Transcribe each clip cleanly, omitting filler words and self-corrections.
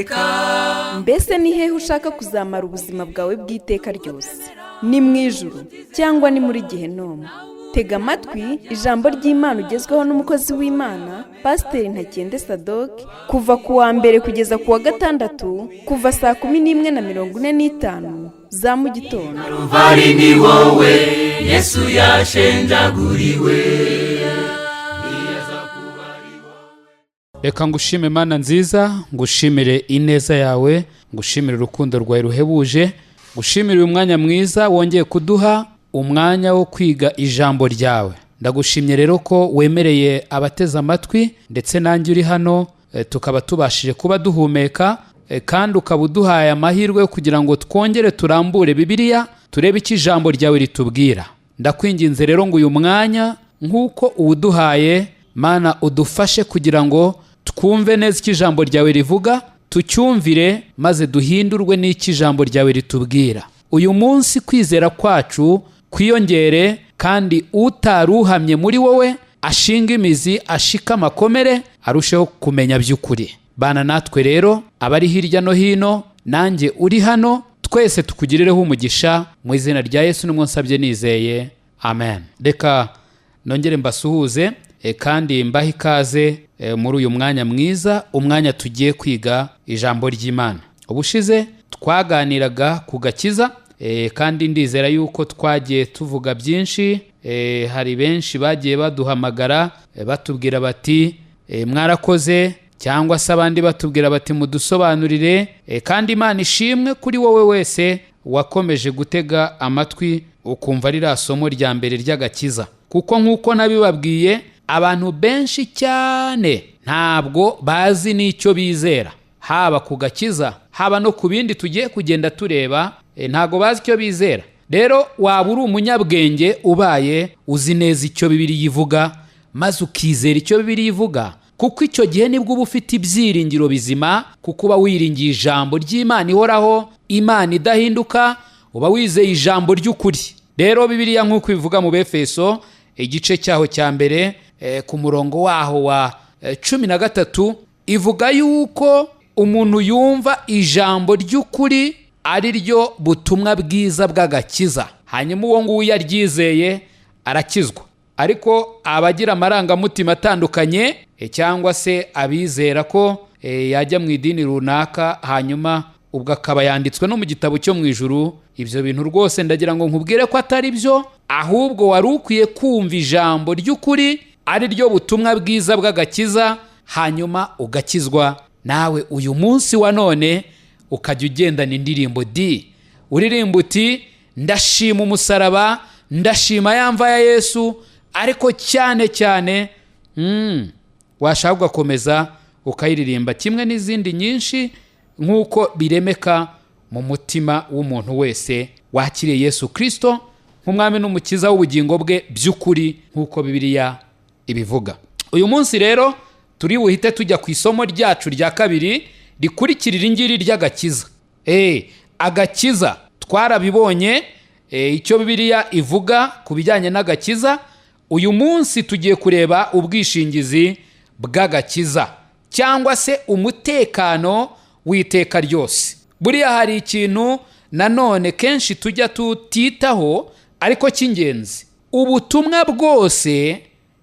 Iteka. Mbese ni hehe ushaka kuzamara ubuzima bwawe bw'iteka ryose? Ni mu ijuru cyangwa ni muri Gehinomu? Tega amatwi ijambo ry'Imana ugezweho n'umukozi w'Imana, Pasiteri Ntakende Sadoke, kuva ku wa mbere kugeza ku wa gatandatu, kuva saa 11:45 za mu gitondo. Ruvari ni wowe Yesu yashenjaguriwe. Reka ngushime, Mana nziza, ngushimire ineza yawe, ngushimire urukundo rwawe ruhebuje, ngushimire uyu mwanya mwiza wongeye kuduha, umwanya wo kwiga ijambo ryawe. Ndagushimye rero ko wemereye abateze amatwi ndetse nanjye uri hano, tukaba tubashije kuba duhumeka, kandi ukaba uduhaye amahirwe yo kugira ngo twongere turambure Bibiliya, turebe icyo ijambo ryawe ritubwira. Ndakwinginze rero ngo uyu mwanya nk'uko uwuduhaye, Mana, udufashe kugira ngo twumve neza icyo ijambo ryawe rivuga, tucyumvire maze duhindurwe n'icyo ijambo ryawe ritubwira. Uyu munsi kwizera kwacu kwiyongere, kandi utaruhamye muri wowe ashinga imizi, ashika amakomere, arusheho kumenya by'ukuri. Bana natwe rero, abari hirya no hino, nanjye uri hano, twese tukugirireho umugisha mu izina rya Yesu nimwo nsabye nizeye, amen. Reka nongere mbasuhuze, kandi mbahe ikaze muri uyu mwanya mwiza, umwanya tugiye kwiga ijambo ry'Imana. Ubushize twaganiraga ku gakiza, kandi ndizera yuko twagiye tuvuga byinshi. Hari benshi bagiye baduhamagara, batubwira bati "Mwarakoze", cyangwa se abandi batubwira bati "Mudusobanurire". Kandi Imana ishimwe kuri wowe wese wakomeje gutega amatwi ukumva ririya somo rya mbere ry'agakiza, kuko nk'uko nabibabwiye, abantu benshi cyane ntabwo bazi n'icyo bizera, haba ku gakiza, haba no ku bindi tugiye kugenda tureba, ntabwo bazi icyo bizera. Rero waba uri umunyabwenge ubaye uzi neza icyo Bibiliya ivuga, maze ukizera icyo Bibiliya ivuga, kuko icyo gihe nibwo uba ufite ibyiringiro bizima, kuko uba wiringiye ijambo ry'Imana ihoraho, Imana idahinduka, uba wizeye ijambo ry'ukuri. Rero Bibiliya nk'uko ibivuga mu Befeso, igice cyaho cya mbere, ku murongo waho wa 13, ivuga yuko umuntu yumva ijambo ry'ukuri, ari ryo butumwa bwiza bw'agakiza, hanyuma uwo nguwo iyo aryizeye arakizwa. Ariko abagira amarangamutima atandukanye, cyangwa se abizera ko yajya mu idini runaka, hanyuma ubwo akaba yanditswe no mu gitabo cyo mu ijuru, ibyo bintu rwose ndagira ngo nkubwire ko atari byo. Ahubwo wari ukwiye kumva ijambo ry'ukuri, ari ryo butumwa bwiza bw'agakiza, hanyuma ugakizwa, nawe uyu munsi wa none ukajya ugendana indirimbo di uririmba uti "Ndashima umusaraba, ndashima ya mva ya Yesu". Ariko cyane cyane, washaka ugakomeza ukayiririmba kimwe n'izindi nyinshi nk'uko biremeka mu mutima w'umuntu wese wakiriye Yesu Kirisito nk'umwami n'umukiza w'ubugingo bwe by'ukuri, nk'uko Bibiliya ibivuga. Uyu munsi rero turi buhite tujya ku isomo ryacu rya kabiri rikurikira iri ngiri ry'agakiza. Agakiza twarabibonye, icyo Bibiliya ivuga ku bijyanye n'agakiza. Uyu munsi tugiye kureba ubwishingizi bw'agakiza, cyangwa se umutekano w'iteka ryose. Buriya hari ikintu nanone kenshi tujya tutitaho ariko cy'ingenzi: ubutumwa bwose,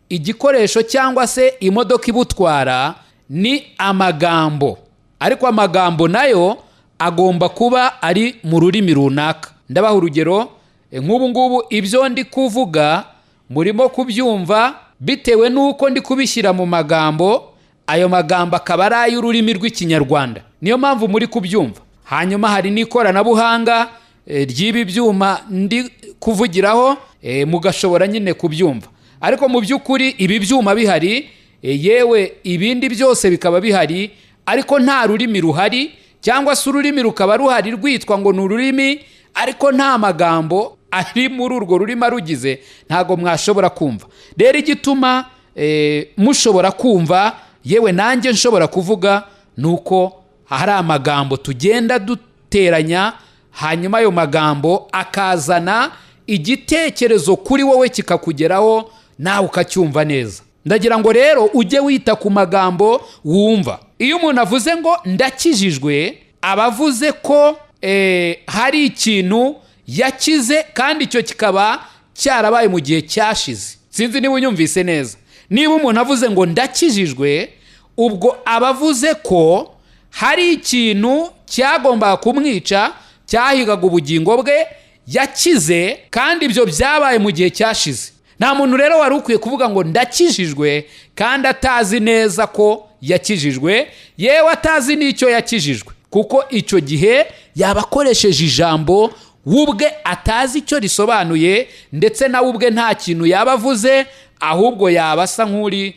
igikoresho cyangwa se imodoka ibutwara ni amagambo, ariko amagambo nayo agomba kuba ari mu rurimi runaka. Ndabaha urugero, nk'ubu ngubu ibyo ndi kuvuga murimo kubyumva bitewe n'uko ndi kubishyira mu magambo, ayo magambo akaba ari ay'ururimi rw'Ikinyarwanda, niyo mpamvu muri kubyumva. Hanyuma hari n'ikoranabuhanga ry'ibi byuma ndi kuvugiraho, mugashobora nyine kubyumva. Ariko mu by'ukuri ibi byuma bihari, yewe ibindi byose bikaba bihari, ariko nta rurimi ruhari, cyangwa se ururimi rukaba ruhari rwitwa ngo ni ururimi, ariko nta magambo ari muri urwo rurimi arugize, ntabwo mwashobora kumva. Rero igituma mushobora kumva, yewe nanjye nshobora kuvuga, ni uko hari amagambo tugenda duteranya, hanyuma ayo magambo akazana igitekerezo kuri wowe, kikakugeraho nawe ukacyumva neza. Ndagira ngo rero ujye wita ku magambo wumva. Iyo umuntu avuze ngo ndakijijwe, aba avuze ko hari ikintu yakize, kandi icyo kikaba cyarabaye mu gihe cyashize. Sinzi niba unyumvise neza. Niba umuntu avuze ngo ndakijijwe, ubwo aba avuze ko hari ikintu cyagombaga kumwica, cyahigaga ubugingo bwe, yakize, kandi ibyo byabaye mu gihe cyashize. Nta muntu rero wari ukwiye kuvuga ngo ndakijijwe kandi atazi neza ko yakijijwe, yewe atazi n'icyo yakijijwe, kuko icyo gihe yaba akoresheje ijambo we ubwe atazi icyo risobanuye, ndetse nawe ubwe nta kintu yaba avuze, ahubwo yaba asa nk'uri,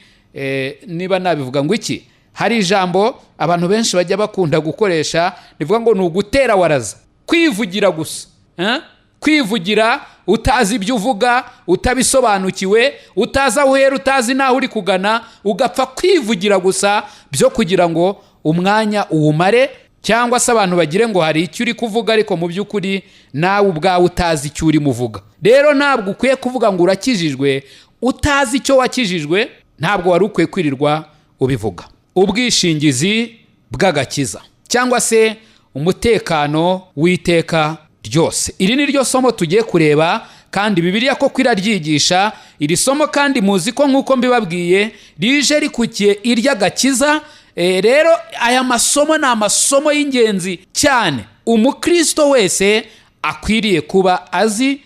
niba nabivuga ngo iki, hari ijambo abantu benshi bajya bakunda gukoresha rivuga ngo ni ugutera waraza, kwivugira gusa, eh? Kwivugira utazi ibyo uvuga, utabisobanukiwe, utazi aho uhera, utazi n'aho uri kugana, ugapfa kwivugira gusa byo kugira ngo umwanya uwumare, cyangwa se abantu bagire ngo hari icyo uri kuvuga, ariko mu by'ukuri nawe ubwawe utazi icyo urimo uvuga. Rero ntabwo ukwiye kuvuga ngo urakijijwe utazi icyo wakijijwe, ntabwo wari ukwiye kwirirwa ubivuga. Ubwishingizi bw'agakiza cyangwa se umutekano w'iteka ryose, iri ni ryo somo tugiye kureba, kandi Bibiliya koko iraryigisha iri somo. Kandi muzi ko nk'uko mbibabwiye rije rikukiye iry'agakiza. Rero aya masomo ni amasomo y'ingenzi cyane umukristo wese akwiriye kuba azi,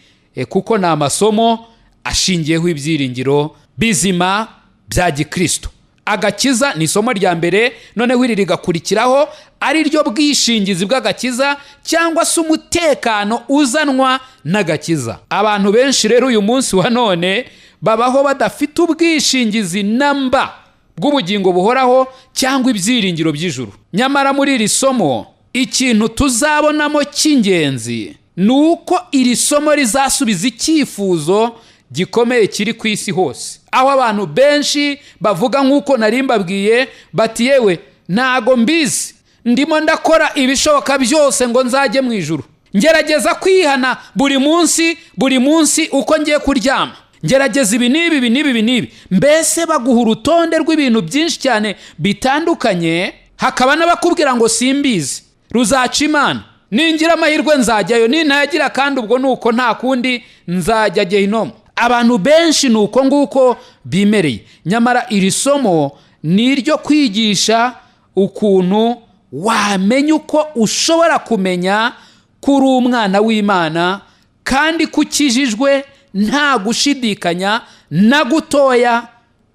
kuko ni amasomo ashingiyeho ibyiringiro bizima bya gikristo. Agakiza ni isomo rya mbere, noneho iri rigakurikiraho, ari ryo bwishingizi bw'agakiza cyangwa se umutekano uzanwa n'agakiza. Abantu benshi rero uyu munsi wa none babaho badafite ubwishingizi namba bw'ubugingo buhoraho cyangwa ibyiringiro by'ijuru. Nyamara muri iri somo ikintu tuzabonamo cy'ingenzi ni uko iri somo rizasubiza icyifuzo gikomeye kiri ku isi hose, aho abantu benshi bavuga nk'uko nari mbabwiye bati: "Yewe, ntago mbizi, ndimo ndakora ibishoboka byose ngo nzajye mu ijuru, ngerageza kwihana buri munsi, buri munsi uko ngiye kuryama ngerageza ibi n'ibi, ibi n'ibi, ibi n'ibi." Mbese baguha urutonde rw'ibintu byinshi cyane bitandukanye. Hakaba n'abakubwira ngo: "Simbizi, ruzaca Imana, ningira amahirwe nzajyayo, nintayagira kandi ubwo ni uko, nta kundi, nzajya gehinomu." Abantu benshi ni uko nguko bimereye. Nyamara iri somo ni iryo kwigisha ukuntu wamenya uko ushobora kumenya ko uri umwana w'Imana kandi ko ukijijwe nta gushidikanya na gutoya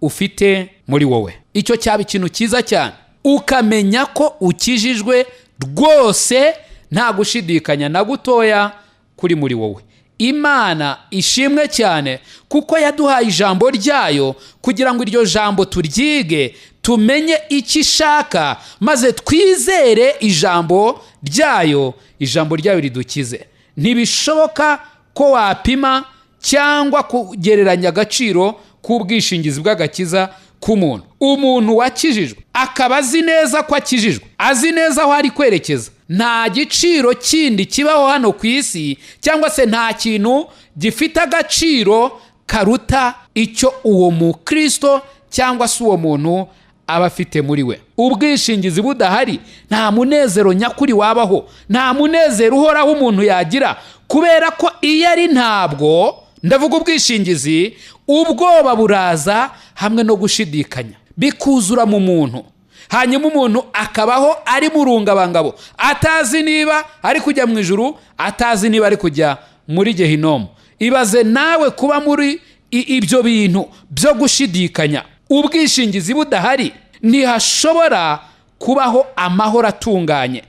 ufite muri wowe. Icyo cyaba ikintu cyiza cyane, ukamenya ko ukijijwe rwose nta gushidikanya na gutoya kuri muri wowe. Imana ishimwe cyane kuko yaduhaye ijambo ryayo kugira ngo iryo jambo turyige, tumenye icyo ishaka, maze twizere ijambo ryayo, ijambo ryayo ridukize. Ntibishoboka ko wapima cyangwa kugereranya agaciro k'ubwishingizi bw'agakiza k'umuntu. Umuntu wakijijwe akaba azi neza ko akijijwe, azi neza aho ari kwerekeza, nta giciro kindi kibaho hano ku isi, cyangwa se nta kintu gifite agaciro karuta icyo uwo mukristo cyangwa se uwo muntu aba afite muri we. Ubwishingizi budahari, nta munezero nyakuri wabaho, nta munezero uhoraho umuntu yagira, kubera ko iyo ari ntabwo, ndavuga ubwishingizi, ubwoba buraza hamwe no gushidikanya bikuzura mu muntu, hanyuma umuntu akabaho ari mu rungabangabo, atazi niba ari kujya mu ijuru, atazi niba ari kujya muri gehinomu. Ibaze nawe kuba muri ibyo bintu byo gushidikanya. Ubwishingizi budahari, ntihashobora kubaho amahoro atunganye,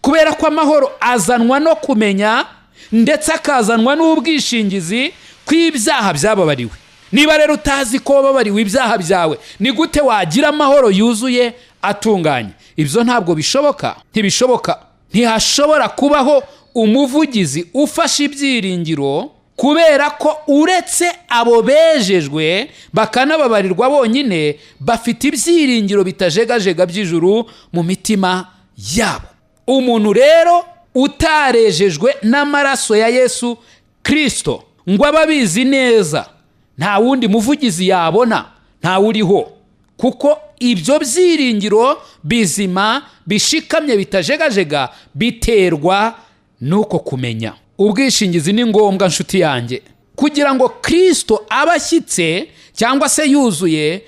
kubera ko amahoro azanwa no kumenya, ndetse akazanwa n'ubwishingizi kw'ibyaha byababariwe. Niba rero utazi ko wababariwe ibyaha byawe, ni gute wagira amahoro yuzuye atunganye? Ibyo ntabwo bishoboka, ntibishoboka. Ntihashobora kubaho umuvugizi ufashe ibyiringiro, kubera ko uretse abo bejejwe bakanababarirwa bonyine bafite ibyiringiro bitajegajega by'ijuru mu mitima yabo. Umuntu rero utarejejwe n'amaraso ya Yesu Kirisito ngo abe abizi neza, nta wundi muvugizi yabona, ntawe uriho. Kuko ibyo byiringiro bizima bishikamye bitajegajega biterwa n'uko kumenya. Ubwishingizi ni ngombwa, nshuti yanjye, kugira ngo Kirisito abe ashyitse cyangwa se yuzuye,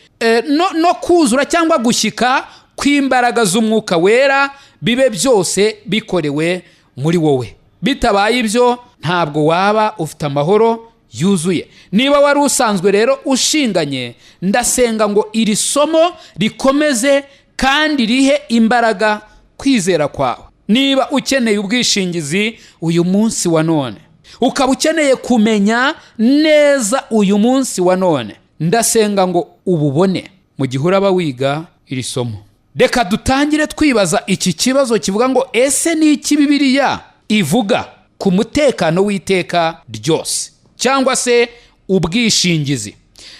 no kuzura cyangwa gushyika kw'imbaraga z'Umwuka Wera bibe byose bikorewe muri wowe. Bitabaye ibyo, ntabwo waba ufite amahoro yuzuye. Niba wari usanzwe rero ushinganye, ndasenga ngo iri somo rikomeze kandi rihe imbaraga kwizera kwawe. Niba ukeneye ubwishingizi uyu munsi wa none, ukaba ukeneye kumenya neza uyu munsi wa none, ndasenga ngo ububone mu gihe uraba wiga iri somo. Reka dutangire twibaza iki kibazo kivuga ngo: ese ni iki Bibiliya ivuga ku mutekano w'iteka ryose cyangwa se ubwishingizi?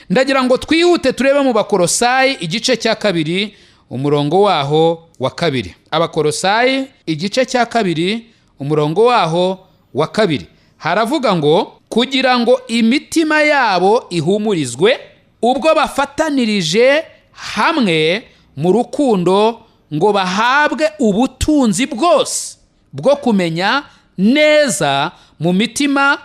Ndagira ngo twihute turebe mu Bakorosayi igice cya 2, umurongo waho wa 2. Abakorosayi igice cya 2, umurongo waho wa 2, haravuga ngo: "Kugira ngo imitima yabo ihumurizwe ubwo bafatanirije hamwe mu rukundo, ngo bahabwe ubutunzi bwose bwo kumenya neza mu mitima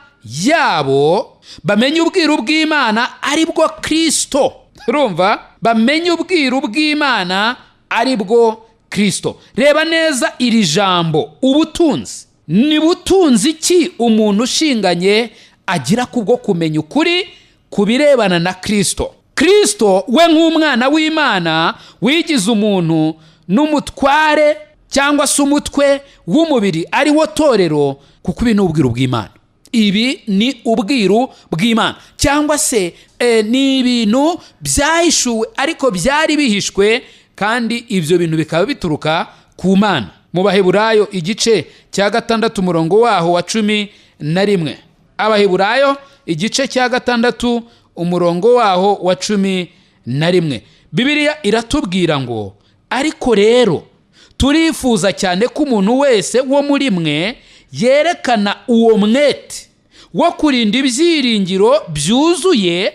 yabo, bamenye ubwiru bw'Imana ari bwo Kirisito." Urumva, bamenye ubwiru bw'Imana ari bwo Kirisito. Reba neza iri jambo "ubutunzi". Ni butunzi ki umuntu ushinganye agira kubwo kumenya ukuri ku birebana na Kirisito? Kirisito we nk'umwana w'Imana wigize umuntu n'umutware cyangwa se umutwe w'umubiri ari wo torero, kuko ibi ni ubwiru bw'Imana. Ibi ni ubwiru bw'Imana cyangwa se ni ibintu byahishuwe ariko byari bihishwe, kandi ibyo bintu bikaba bituruka ku Mana. Mu Baheburayo igice cya 6, umurongo waho wa 11. Abaheburayo igice cya 6, umurongo waho wa 11, Bibiliya iratubwira ngo: "Ariko rero turifuza cyane ko umuntu wese wo muri mwe yerekana uwo mwete wo kurinda ibyiringiro byuzuye."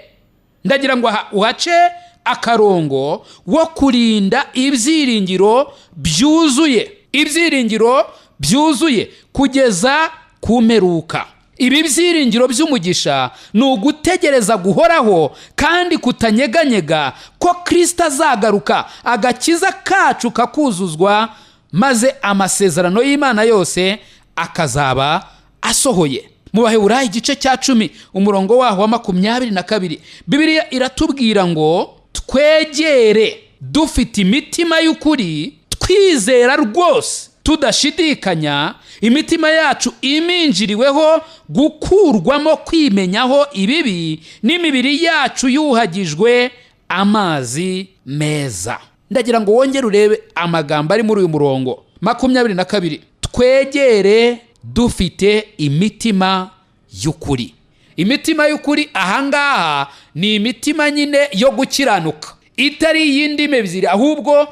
Ndagira ngo aha uhace akarongo. Wo kurinda ibyiringiro byuzuye, ibyiringiro byuzuye kugeza ku mperuka. Ibi byiringiro by'umugisha ni ugutegereza guhoraho kandi kutanyeganyega ko Kirisito azagaruka, agakiza kacu kakuzuzwa, maze amasezerano y'Imana yose akazaba asohoye. Mu Baheburayo igice cya 10, umurongo waho wa 22, Bibiliya iratubwira ngo twegere dufite imitima y'ukuri, twizera rwose tudashidikanya, imitima yacu iminjiriweho gukurwamo kwimenyaho ibibi, n'imibiri yacu yuhagijwe amazi meza. Ndagira ngo wongere urebe amagambo ari muri uyu murongo 22: twegere dufite imitima y'ukuri. Imitima y'ukuri ahangaha ni imitima nyine yo gukiranuka, itari iy'indimi ebyiri, ahubwo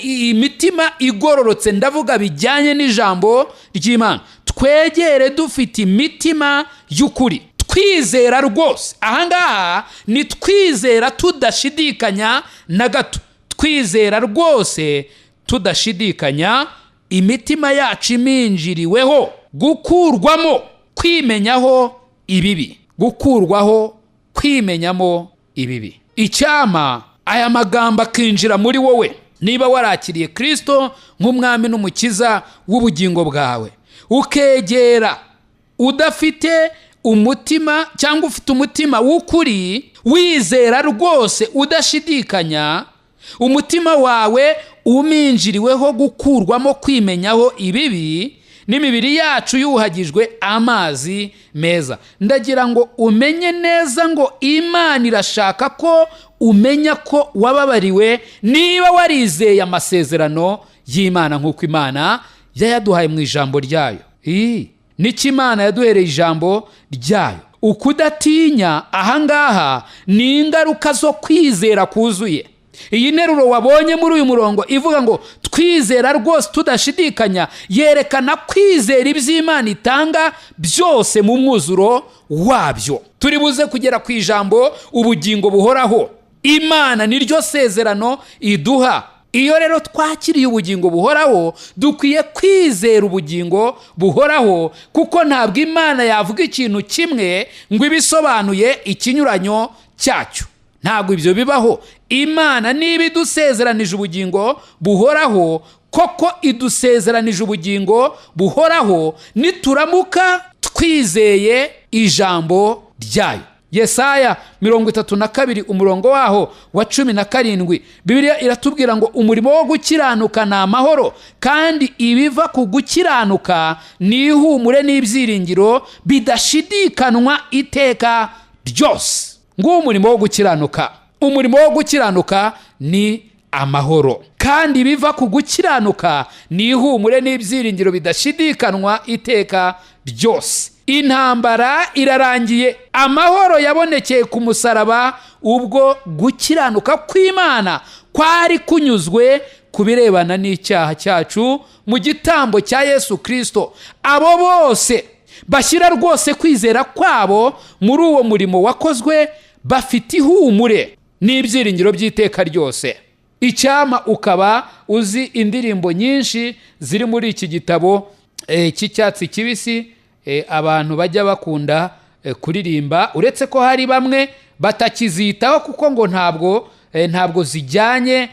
imitima igororotse, ndavuga bijyanye n'ijambo ry'Imana. Twegere dufite imitima y'ukuri, twizera rwose. Ahangaha ni twizera tudashidikanya na gato, twizera rwose tudashidikanya, imitima yacu iminjiriweho gukurwamo kwimenyaho ibibi, gukurwaho kwimenyamo ibibi. Icyama aya magambo akinjira muri wowe, niba warakiriye Kirisito nk'umwami n'umukiza w'ubugingo bwawe, ukegera udafite umutima cyangwa ufite umutima w'ukuri, wizera rwose udashidikanya, umutima wawe uminjiriweho gukurwamo kwimenyaho ibibi, n'imibiri yacu yuhagijwe amazi meza. Ndagira ngo umenye neza ngo Imana irashaka ko umenya ko wababariwe niba warizeye amasezerano y'Imana nk'uko Imana yayaduhaye mu ijambo ryayo. Nicyo Imana yaduhereye ijambo ryayo. Ukudatinya ahangaha ni ingaruka zo kwizera kuzuye. Iyi nteruro wabonye muri uyu murongo ivuga ngo twizera rwose tudashidikanya yerekana kwizera iby'Imana itanga byose mu mwuzuro wabyo. Turi buze kugera ku ijambo ubugingo buhoraho. Imana niryo sezerano iduha. Iyo rero twakiriye ubugingo buhoraho, dukwiye kwizera ubugingo buhoraho, kuko ntabwo Imana yavuga ikintu kimwe ngo ibisobanuye ikinyuranyo cyacyo. Ntabwo ibyo bibaho. Imana niba idusezeranije ubugingo buhoraho, koko idusezeranije ubugingo buhoraho nituramuka twizeye ijambo ryayo. Yesaya 32, umurongo waho wa 17, Bibiliya iratubwira ngo: "Umurimo wo gukiranuka ni amahoro, kandi ibiva ku gukiranuka ni ihumure n'ibyiringiro bidashidikanwa iteka ryose." Nguwo umurimo wo gukiranuka. Umurimo wo gukiranuka ni amahoro, kandi ibiva ku gukiranuka ni ihumure n'ibyiringiro bidashidikanwa iteka ryose. Intambara irarangiye. Amahoro yabonekeye ku musaraba, ubwo gukiranuka kw'Imana kwari kunyuzwe ku birebana n'icyaha cyacu mu gitambo cya Yesu Kirisito. Abo bose bashyira rwose kwizera kwabo muri uwo murimo wakozwe bafite ihumure n'ibyiringiro by'iteka ryose. Icyama ukaba uzi indirimbo nyinshi ziri muri iki gitabo cy'icyatsi kibisi, abantu bajya bakunda kuririmba, uretse ko hari bamwe batakizitaho kuko ngo ntabwo zijyanye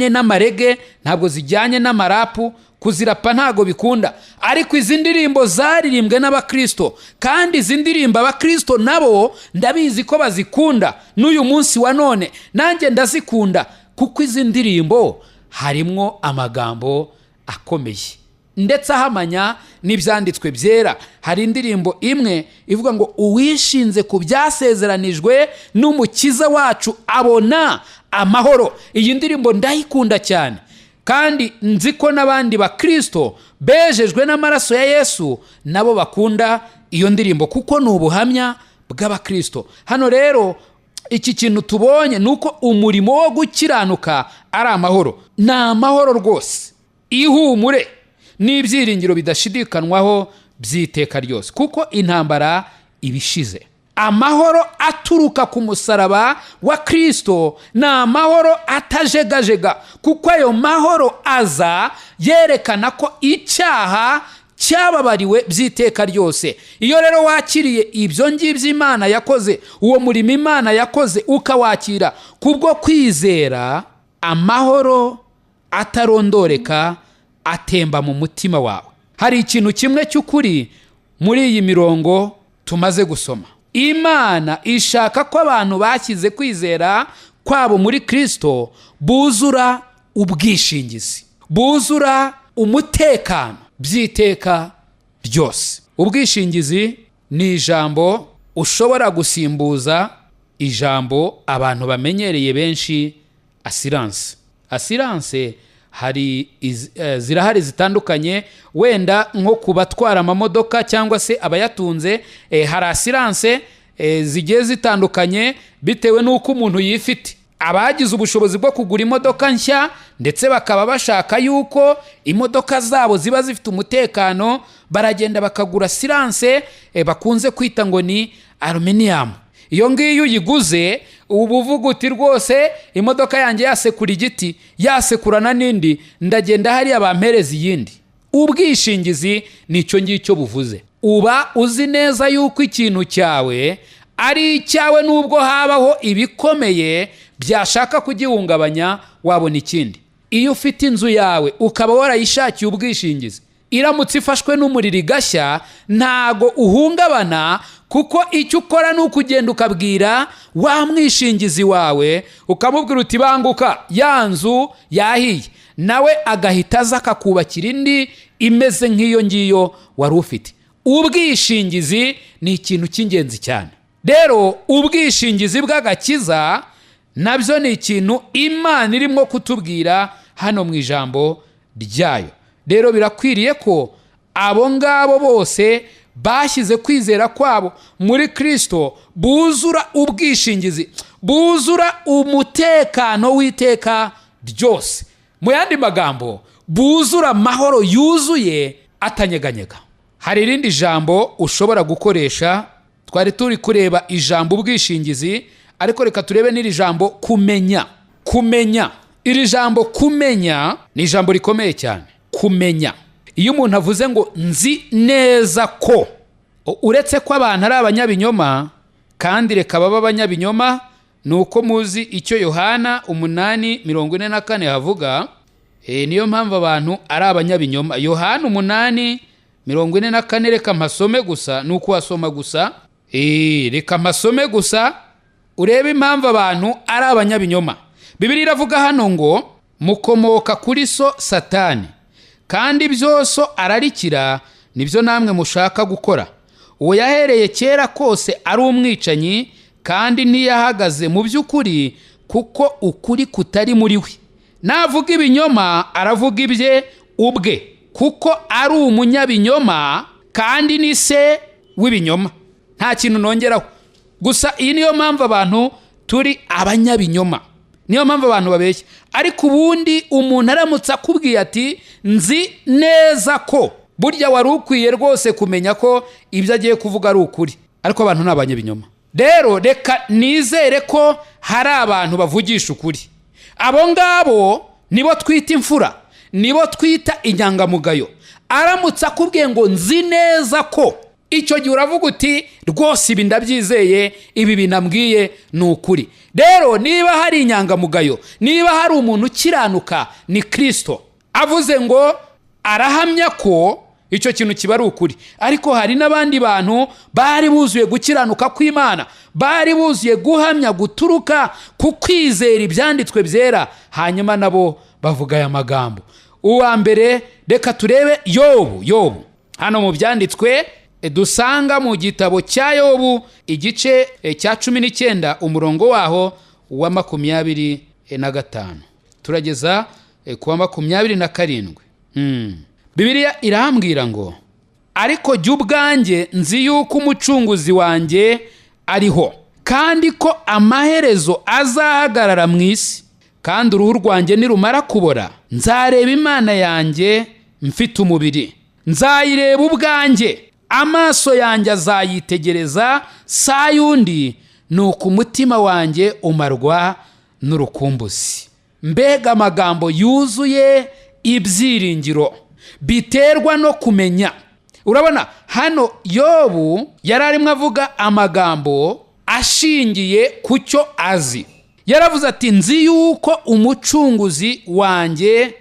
n'amareggae, ntabwo zijyanye n'amarapu, kuzirapa ntabwo bikunda. Ariko izi ndirimbo zaririmbwe n'abakristo, kandi izi ndirimbo abakristo nabo ndabizi ko bazikunda n'uyu munsi wa none. Nanjye ndazikunda, kuko izi ndirimbo harimwo amagambo akomeye ndetse ahamanya n'ibyanditswe byera. Hari indirimbo imwe ivuga ngo: "Uwishinze ku byasezeranijwe n'Umukiza wacu abona amahoro." Iyi ndirimbo ndayikunda cyane, kandi nzi ko n'abandi bakristo bejejwe n'amaraso ya Yesu nabo bakunda iyo ndirimbo, kuko ni ubuhamya bw'abakristo. Hano rero iki kintu tubonye ni uko umurimo wo gukiranuka ari amahoro. Ni amahoro rwose, ihumure n'ibyiringiro bidashidikanwaho by'iteka ryose, kuko intambara ibishize. Amahoro aturuka ku musaraba wa Kirisito ni amahoro atajegajega, kuko ayo mahoro aza yerekana ko icyaha cyababariwe by'iteka ryose. Iyo rero wakiriye ibyo ngibyo Imana yakoze, uwo murimo Imana yakoze, ukawakira kubwo kwizera, amahoro atarondoreka atemba mu mutima wawe. Hari ikintu kimwe cy'ukuri muri iyi mirongo tumaze gusoma: Imana ishaka ko abantu bashyize kwizera kwabo muri Kirisito buzura ubwishingizi, buzura umutekano by'iteka ryose. Ubwishingizi ni ijambo ushobora gusimbuza ijambo abantu bamenyereye benshi, assurance. Assurance hari zirahari zitandukanye. Wenda nko ku batwara amamodoka cyangwa se abayatunze, hari assurance zigiye zitandukanye bitewe n'uko umuntu yifite. Abagize ubushobozi bwo kugura imodoka nshya, ndetse bakaba bashaka yuko imodoka zabo ziba zifite umutekano, baragenda bakagura assurance bakunze kwita ngo ni aluminium. Iyo ngiyo uyiguze, uba uvuga uti: "Rwose imodoka yanjye yasekura igiti, yasekurana n'indi, ndagenda hariya bampereza iyindi." Ubwishingizi ni icyo ngicyo buvuze. Uba uzi neza yuko ikintu cyawe ari icyawe, nubwo habaho ibikomeye byashaka kugihungabanya, wabona ikindi. Iyo ufite inzu yawe ukaba warayishakiye ubwishingizi, iramutse ifashwe n'umuriro igashya, ntago uhungabana, kuko icyo ukora ni ukugenda ukabwira wa mwishingizi wawe, ukamubwira uti: "Banguka, ya nzu yahiye." Nawe agahita aza akakubakira indi imeze nk'iyo ngiyo wari ufite. Ubwishingizi ni ikintu cy'ingenzi cyane. Rero ubwishingizi bw'agakiza nabyo ni ikintu Imana irimo kutubwira hano mu ijambo ryayo. Rero birakwiriye ko abo ngabo bose bashyize kwizera kwabo muri Kirisito buzura ubwishingizi, buzura umutekano w'iteka ryose. Mu yandi magambo, buzura amahoro yuzuye atanyeganyega. Hari irindi jambo ushobora gukoresha. Twari turi kureba ijambo ubwishingizi, Ariko reka turebe n'iri jambo kumenya. Kumenya, iri jambo kumenya ni ijambo rikomeye cyane. Kumenya, iyo umuntu avuze ngo nzi neza ko, uretse ko abantu ari abanyabinyoma, kandi reka babe abanyabinyoma, ni uko muzi icyo Yohana 8:44 havuga. Niyo mpamvu abantu ari abanyabinyoma. Yohana 8:44, reka mpasome gusa, ni uko wasoma gusa. Reka mpasome gusa urebe impamvu abantu ari abanyabinyoma. Bibiliya iravuga hano ngo: "Mukomoka kuri so Satani, kandi ibyo so ararikira nibyo namwe mushaka gukora. Uwo yahereye kera kose ari umwicanyi, kandi ntiyahagaze mu by'ukuri, kuko ukuri kutari muri we. Navuga ibinyoma aravuga ibye ubwe, kuko ari umunyabinyoma kandi ni se w'ibinyoma." Nta kintu nongeraho gusa. Iyi niyo mpamvu abantu turi abanyabinyoma, niyo mpamvu abantu babeshya. Ariko ubundi umuntu aramutse akubwiye ati "Nzi neza ko", burya wari ukwiye rwose kumenya ko ibyo agiye kuvuga ari ukuri. Ariko abantu ni abanyabinyoma. Rero reka nizere ko hari abantu bavugisha ukuri. Abo ngabo nibo twita imfura, nibo twita inyangamugayo. Aramutse akubwiye ngo "Nzi neza ko", icyo gihe uravuga uti "Rwose ibi ndabyizeye, ibi binambwiye ni ukuri." Rero niba hari inyangamugayo, niba hari umuntu ukiranuka, ni Kirisito. Avuze ngo arahamya ko icyo kintu kiba ari ukuri. Ariko hari n'abandi bantu bari buzuye gukiranuka kw'Imana, bari buzuye guhamya guturuka ku kwizera ibyanditswe byera, hanyuma nabo bavuga aya magambo. Uwa mbere, reka turebe Yobu. Yobu hano mu byanditswe dusanga mu gitabo cya Yobu, igice cya 19, umurongo waho wa 25 turageza ku wa 27. Bibiliya irambwira ngo: "Ariko jya ubwanjye nzi yuko Umucunguzi wanjye ariho, kandi ko amaherezo azahagarara mu isi. Kandi uruhu rwanjye nirumara kubora, nzareba Imana yanjye mfite umubiri. Nzayireba ubwanjye, amaso yanjye azayitegereza, saa y'undi, nuko umutima wanjye umarwa n'urukumbuzi." Mbega amagambo yuzuye ibyiringiro biterwa no kumenya! Urabona hano Yobu yari arimo avuga amagambo ashingiye ku cyo azi. Yaravuze ati: "Nzi yuko Umucunguzi wanjye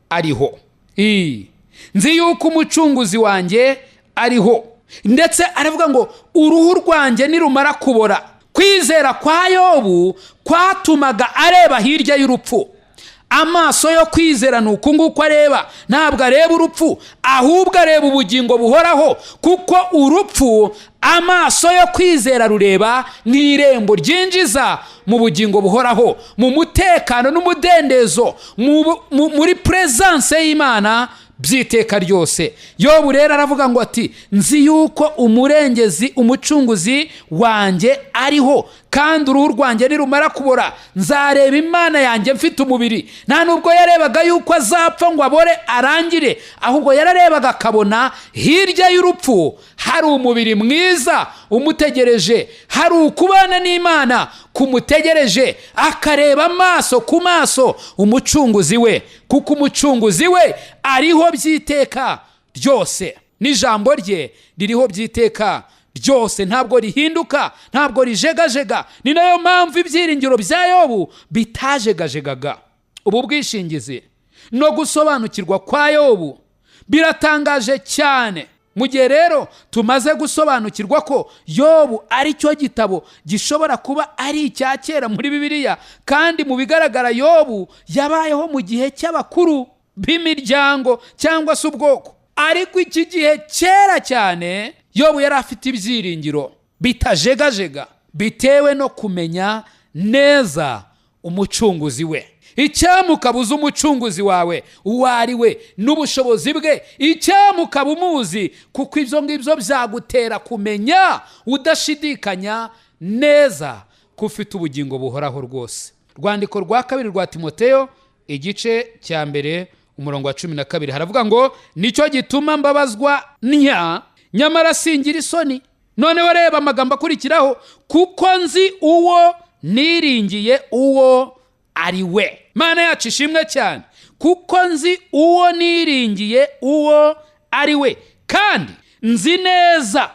ariho. Nzi yuko Umucunguzi wanjye ariho." Ndetse aravuga ngo uruhu rwanjye nirumara kubora. Kwizera kwa Yobu kwatumaga areba hirya y'urupfu. Amaso yo kwizera ni uku nguku areba: ntabwo areba urupfu, ahubwo areba ubugingo buhoraho, kuko urupfu amaso yo kwizera rureba nk'irembo ryinjiza mu bugingo buhoraho, mu mutekano n'umudendezo, muri presence y'Imana by'iteka ryose. Yobu rero aravuga ngo ati: "Nzi yuko Umurengezi, Umucunguzi wanjye ariho, kandi uruhu rwanjye nirumara kubora nzareba Imana yanjye mfite umubiri." Nta nubwo yarebaga yuko azapfa ngo abore arangire, ahubwo yararebaga akabona hirya y'urupfu hari umubiri mwiza umutegereje, hari ukubana n'Imana kumutegereje, akareba amaso ku maso Umucunguzi we, kuko Umucunguzi we ariho by'iteka ryose, n'ijambo rye ririho by'iteka ryose. Ntabwo rihinduka, ntabwo rijegajega. Ni nayo mpamvu ibyiringiro bya Yobu bitajegajegaga. Ubu bwishingizi no gusobanukirwa kwa Yobu biratangaje cyane. Mu gihe rero tumaze gusobanukirwa ko Yobu ari cyo gitabo gishobora kuba ari icya kera muri Bibiliya, kandi mu bigaragara Yobu yabayeho mu gihe cy'abakuru b'imiryango cyangwa se ubwoko, ariko iki gihe kera cyane, Yobu yari afite ibyiringiro bitajegajega bitewe no kumenya neza Umucunguzi we. Icyampa ukaba uzi Umucunguzi wawe uwo ari we n'ubushobozi bwe. Icyampa ukaba umuzi, kuko ibyo ngibyo byagutera kumenya udashidikanya neza ko ufite ubugingo buhoraho rwose. Rwandiko rwa kabiri rwa Timoteyo, igice cya 1, umurongo wa 12, haravuga ngo: "Nicyo gituma mbabazwa ntya, nyamara singira isoni." Noneho reba amagambo akurikiraho: "Kuko nzi uwo Niringiye uwo ari we. Mana yacu ishimwe cyane, kuko nzi uwo niringiye uwo ari we, kandi nzi neza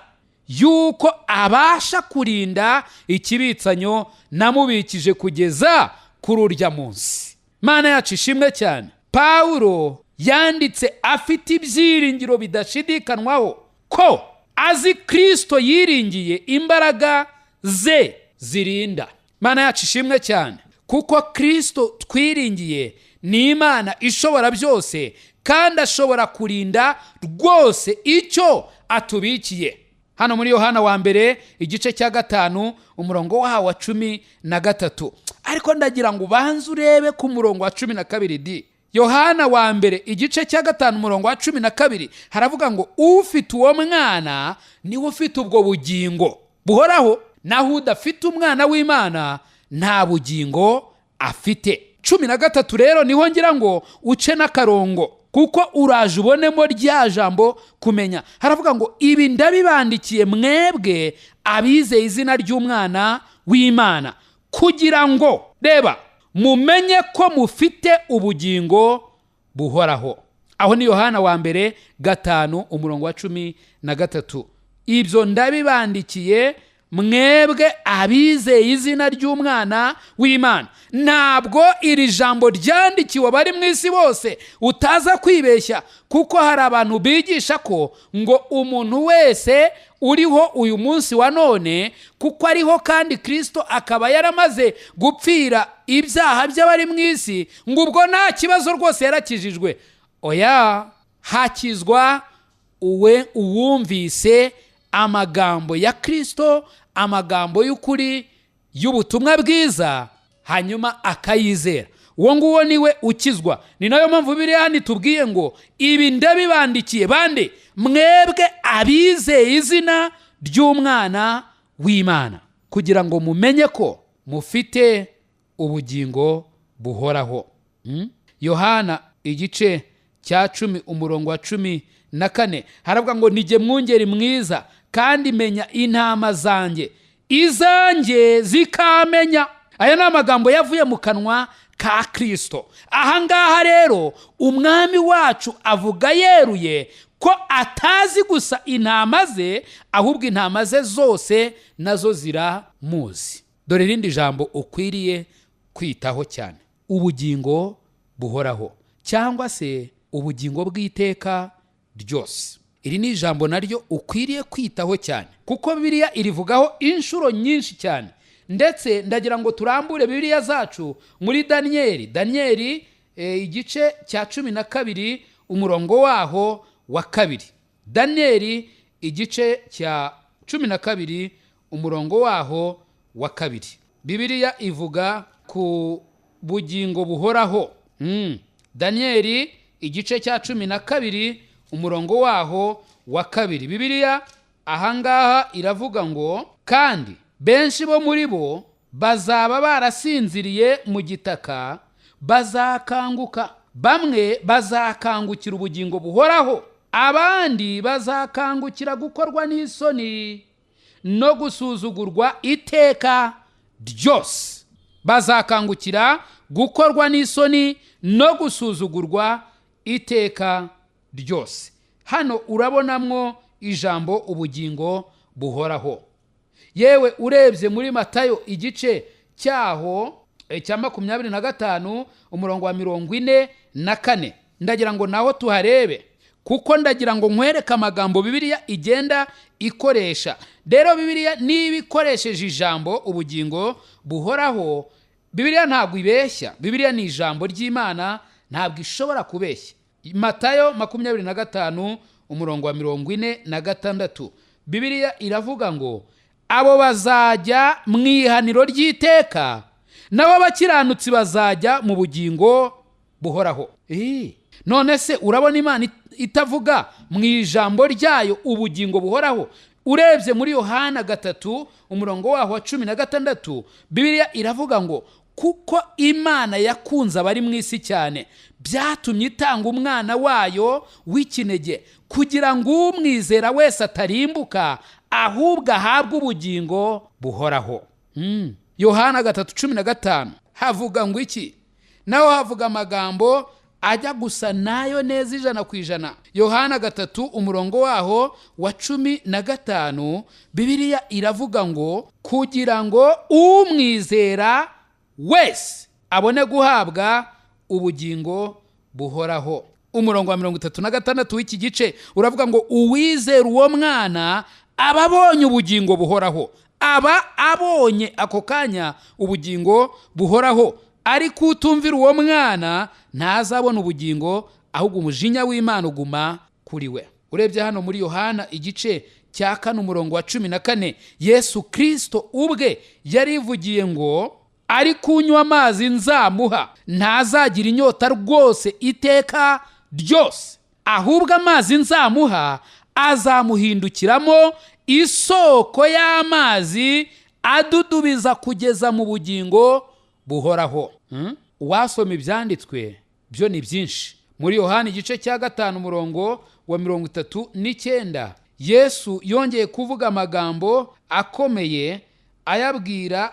yuko abasha kurinda ikibitsanyo namubikije kugeza kuri urya munsi. Mana yacu ishimwe cyane. Pawulo yanditse afite ibyiringiro bidashidikanwaho ko azi Kirisito yiringiye imbaraga ze zirinda. Mana yacu ishimwe cyane, kuko Kirisito twiringiye ni Imana ishobora byose, kandi ashobora kurinda rwose icyo atubikiye. Hano muri Yohana wa mbere igice cya 5 umurongo wawo wa 13, ariko ndagira ngo ubanze urebe ku murongo wa 12 di. Yohana wa mbere igice cya 5 umurongo wa 12 haravuga ngo ufite uwo mwana niwe ufite ubwo bugingo buhoraho, naho udafite umwana w'Imana nta bugingo afite. 13 rero niho ngira ngo uce n'akarongo, kuko uraje ubonemo rya jambo kumenya. Haravuga ngo ibi ndabibandikiye mwebwe abizeye izina ry'umwana w'Imana, kugira ngo reba mumenye ko mufite ubugingo buhoraho. Aho ni Yohana wa mbere 5 umurongo wa 13. Ibyo ndabibandikiye mwebwe abizeye izina ry'umwana w'Imana. Ntabwo iri jambo ryandikiwe abari mu isi bose, utaza kwibeshya, kuko hari abantu bigisha ko ngo umuntu wese uriho uyu munsi wa none, kuko ariho kandi Kristo akaba yaramaze gupfira ibyaha by'abari mu isi, ngo ubwo nta kibazo rwose yarakijijwe. Oya, hakizwa uwumvise amagambo ya Kristo, amagambo y'ukuri y'ubutumwa bwiza, hanyuma akayizera. Uwo nguwo niwe ukizwa. Ni nayo mpamvu Bibiliya hano itubwiye ngo ibi ndabibandikiye bande? Mwebwe abizeye izina ry'umwana w'Imana, kugira ngo mumenye ko mufite ubugingo buhoraho. Yohana igice cya 10 umurongo wa 14 haravuga ngo nijye mwungeri mwiza, kandi menya intama zanjye, izanjye zikamenya. Aya ni amagambo yavuye mu kanwa ka Kristo. Ahangaha rero umwami wacu avuga yeruye ko atazi gusa intama ze, ahubwo intama ze zose nazo ziramuzi. Dore irindi jambo ukwiriye kwitaho cyane, ubugingo buhoraho cyangwa se ubugingo bw'iteka ryose. Iri ni ijambo naryo ukwiriye kwitaho cyane, kuko Bibiliya irivugaho inshuro nyinshi cyane. Ndetse ndagira ngo turambure Bibiliya zacu muri Daniyeli. Daniyeli igice cya 12 umurongo waho wa 2. Daniyeli igice cya 12 umurongo waho wa 2. Bibiliya ivuga ku bugingo buhoraho. Daniyeli igice cya 12 umurongo waho wa 2. Bibiliya ahangaha iravuga ngo kandi benshi bo muri bo bazaba barasinziriye mu gitaka bazakanguka, bamwe bazakangukira ubugingo buhoraho, abandi bazakangukira gukorwa n'isoni no gusuzugurwa iteka ryose. Bazakangukira gukorwa n'isoni no gusuzugurwa iteka ryose. Hano urabonamwo ijambo ubugingo buhoraho. Yewe urebye muri Matayo igice cyaho cya 25 umurongo wa 44, ndagira ngo naho tuharebe, kuko ndagira ngo nkwereke amagambo Bibiliya igenda ikoresha. Rero Bibiliya niba ikoresheje ijambo ubugingo buhoraho, Bibiliya ntabwo ibeshya. Bibiliya ni ijambo ry'Imana, ntabwo ishobora kubeshya. Matayo 25 umurongo wa 46, Bibiliya iravuga ngo abo bazajya mu ihaniro ry'iteka, nabo abakiranutsi bazajya mu bugingo buhoraho. None se urabona Imana itavuga mu ijambo ryayo ubugingo buhoraho? Urebye muri Yohana 3 umurongo waho wa 16, Bibiliya iravuga ngo kuko Imana yakunze abari mu isi cyane, byatumye itanga umwana wayo w'ikinege, kugira ngo umwizera wese atarimbuka, ahubwo ahabwe ubugingo buhoraho. Yohana 3:15 havuga ngo iki? Naho havuga amagambo ajya gusa nayo neza 100%. Yohana 3 umurongo waho wa 15, Bibiliya iravuga ngo kugira ngo umwizera wese abone guhabwa ubugingo buhoraho. Umurongo wa 36 w'iki gice uravuga ngo uwizera uwo mwana aba abonye ubugingo buhoraho, aba abonye ako kanya ubugingo buhoraho. Ariko utumvira uwo mwana ntazabona ubugingo, ahubwo umujinya w'Imana uguma kuri we. Urebye hano muri Yohana igice cya 4 umurongo wa 14, Yesu Kristo ubwe yarivugiye ngo ari kunywa amazi nzamuha ntazagira inyota rwose iteka ryose, ahubwo amazi nzamuha azamuhindukiramo isoko y'amazi adudubiza kugeza mu bugingo buhoraho. Uwasoma ibyanditswe byo ni byinshi. Muri Yohana igice cya 5 umurongo wa 39, Yesu yongeye kuvuga amagambo akomeye ayabwira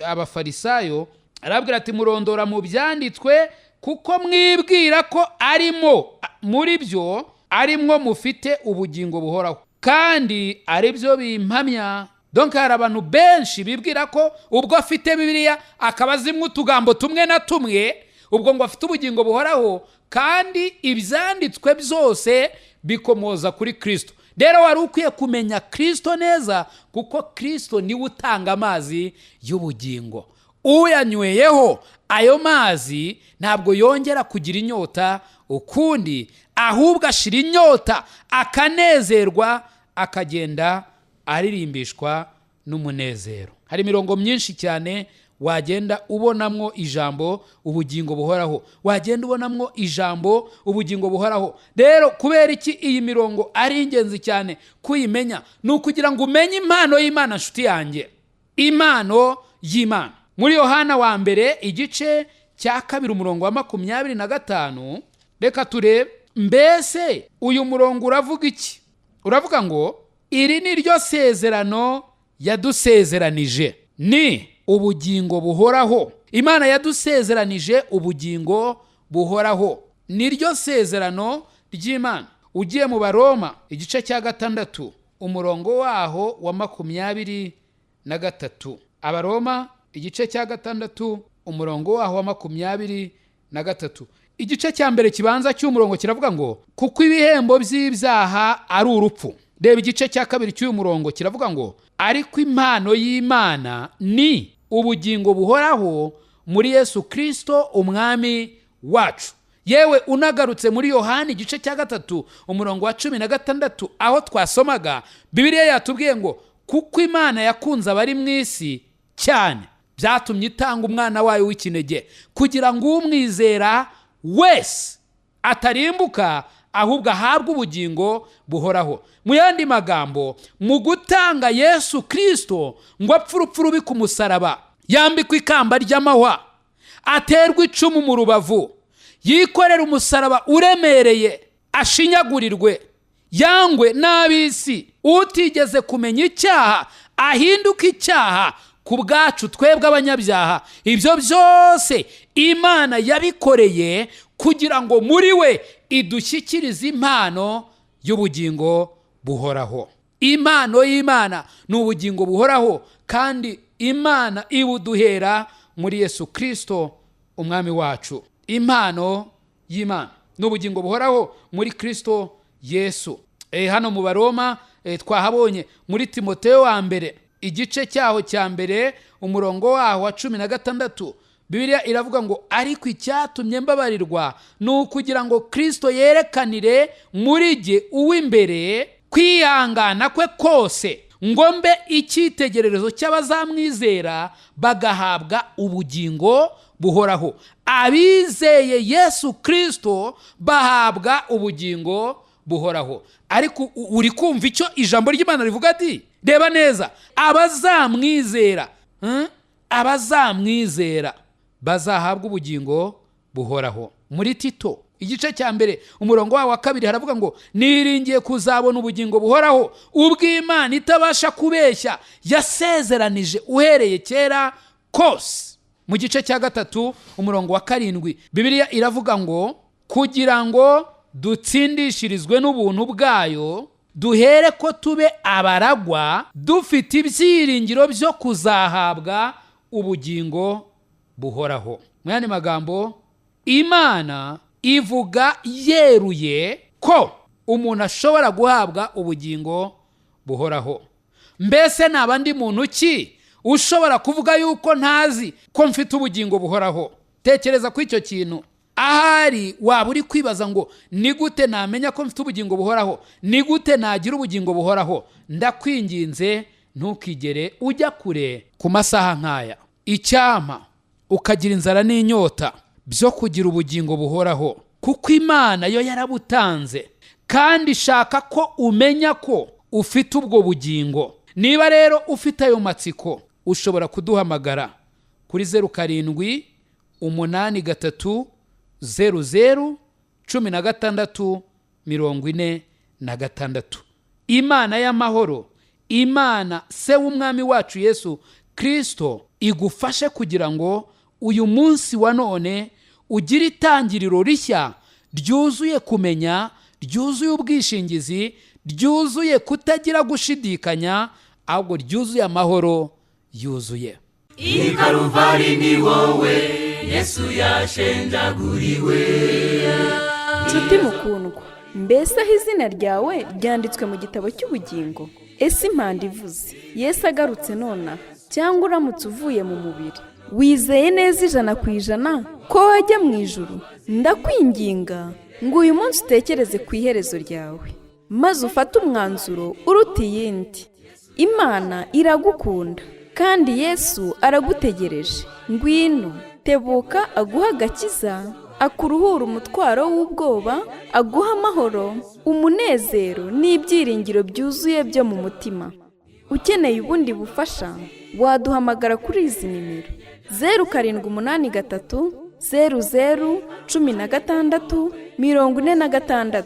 abafarisayo, arabwira ati murondora mu byanditswe kuko mwibwira ko arimo muri byo arimwo mufite ubugingo buhoraho, kandi ari byo bimpamya. Donc hari abantu benshi bibwira ko ubwo afite Bibiliya akaba azimwe utugambo tumwe na tumwe, ubwo ngo afite ubugingo buhoraho, kandi ibyanditswe byose bikomoza kuri Kristo. Rero wari ukwiye kumenya Kristo neza, kuko Kristo niwe utanga amazi y'ubugingo. Uyanyweyeho ayo mazi ntabwo yongera kugira inyota ukundi, ahubwo ashira inyota akanezerwa, akagenda aririmbishwa n'umunezero. Hari imirongo myinshi cyane wagenda ubonamwo ijambo ubugingo buhoraho, wagenda ubonamwo ijambo ubugingo buhoraho. Rero kubera iki iyi mirongo ari ingenzi cyane kuyimenya? Ni ukugira ngo umenye impano y'Imana, nshuti yanjye, impano y'Imana. Muri Yohana wa mbere igice cya 2 umurongo wa 25, reka turebe mbese uyu murongo uravuga iki. Uravuga ngo iri ni ryo sezerano yadusezeranije, ni ubugingo buhoraho. Imana yadusezeranije ubugingo buhoraho, ni ryo sezerano ry'Imana. Ugiye mu Baroma igice cya 6 umurongo waho wa 23, Abaroma igice cya 6 umurongo waho wa 23, igice cya mbere kibanza cy'umurongo kiravuga ngo kuko ibihembo by'ibyaha ari urupfu. Reba igice cya 2 cy'uyu murongo kiravuga ngo ariko impano y'Imana ni ubugingo buhoraho muri Yesu Kristo umwami wacu. Yewe unagarutse muri Yohana igice cya 3 umurongo wa 16 aho twasomaga, Bibiliya yatubwiye ngo kuko Imana yakunze abari mu isi cyane, byatumye itanga umwana wayo w'ikinege kugira ngo umwizera wese atarimbuka, ahubwo ahabwe ubugingo buhoraho. Mu yandi magambo, mu gutanga Yesu Kristo ngo apfe urupfu rubi ku musaraba, yambikwe ikamba ry'amahwa, aterwe icumu mu rubavu, yikorere umusaraba uremereye, ashinyagurirwe, yangwe n'ab'isi, utigeze kumenya icyaha ahinduke icyaha ku bwacu twebwe abanyabyaha. Ibyo byose Imana yabikoreye kugira ngo muri we idushyikirize impano y'ubugingo buhoraho. Impano y'Imana ni ubugingo buhoraho, kandi Imana ibuduhera muri Yesu Kristo umwami wacu. Impano y'Imana ni ubugingo buhoraho muri Kristo Yesu. Hano mu Baroma twahabonye muri Timoteyo wa mbere igice cyaho cya 1 umurongo waho wa 16, Bibiliya iravuga ngo ariko icyatumye mbabarirwa ni ukugira ngo Kristo yerekanire muri jye uw'imbere kwihangana kwe kose, ngo mbe icyitegererezo cy'abazamwizera bagahabwa ubugingo buhoraho. Abizeye Yesu Kristo bahabwa ubugingo buhoraho. Ariko uri kumva icyo ijambo ry'Imana rivuga ati reba neza, abazamwizera abazamwizera bazahabwa ubugingo buhoraho. Muri Tito Igice cya 1 umurongo wa 2 haravuga ngo niringiye kuzabona ubugingo buhoraho ubw'Imana itabasha kubeshya yasezeranije uhereye kera kose. Mu gice cya 3 umurongo wa 7 Bibiliya iravuga ngo kugira ngo dutsindishirizwe n'ubuntu bwayo duhere ko tube abaragwa dufite ibyiringiro byo kuzahabwa ubugingo buhoraho. Mu yandi magambo, Imana ivuga yeruye ko umuntu ashobora guhabwa ubugingo buhoraho. Mbese naba ndi muntu ki ushobora kuvuga yuko ntazi ko mfite ubugingo buhoraho? Tekereza ku icyo kintu. Ahari waba uri kwibaza ngo ni gute namenya ko mfite ubugingo buhoraho, ni gute nagira ubugingo buhoraho? Ndakwinginze ntukigere ujya kure ku masaha nk'aya. Icyampa ukagira inzara n'inyota byo kugira ubugingo buhoraho, kuko Imana yo yarabutanze kandi ishaka ko umenya ko ufite ubwo bugingo. Niba rero ufite ayo matsiko, ushobora kuduhamagara kuri 07 83 00 16 46. Imana y'amahoro, Imana se w'umwami wacu Yesu Kristo, igufashe kugira ngo uyu munsi wa none ugire itangiriro rishya ryuzuye kumenya, ryuzuye ubwishingizi, ryuzuye kutagira gushidikanya, ahubwo ryuzuye amahoro yuzuye. I Karuvari ni wowe Yesu yashenjaguriwe. Nshuti mukundwa, mbese aho izina ryawe ryanditswe mu gitabo cy'ubugingo? Ese impanda ivuze Yesu agarutse nonaha, cyangwa uramutse uvuye mu mubiri, wizeye neza 100% ko wajya mu ijuru? Ndakwinginga ngo uyu munsi utekereze ku iherezo ryawe, maze ufate umwanzuro uruta iyindi. Imana iragukunda kandi Yesu aragutegereje. Ngwino, tebuka aguha agakiza, akuruhura umutwaro w'ubwoba, aguha amahoro, umunezero n'ibyiringiro byuzuye byo mu mutima. Ukeneye ubundi bufasha, waduhamagara kuri izi nimero: 0783 00 16 46.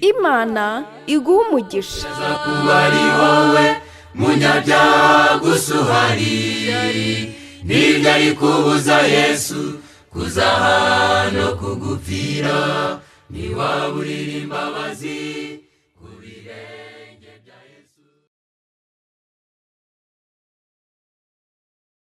Imana iguha umugisha. Kuba ari wowe munyabyaha gusa uhari, nibyo ari kubuza Yesu kuzaha no kugupfira, ntiwaburira imbabazi.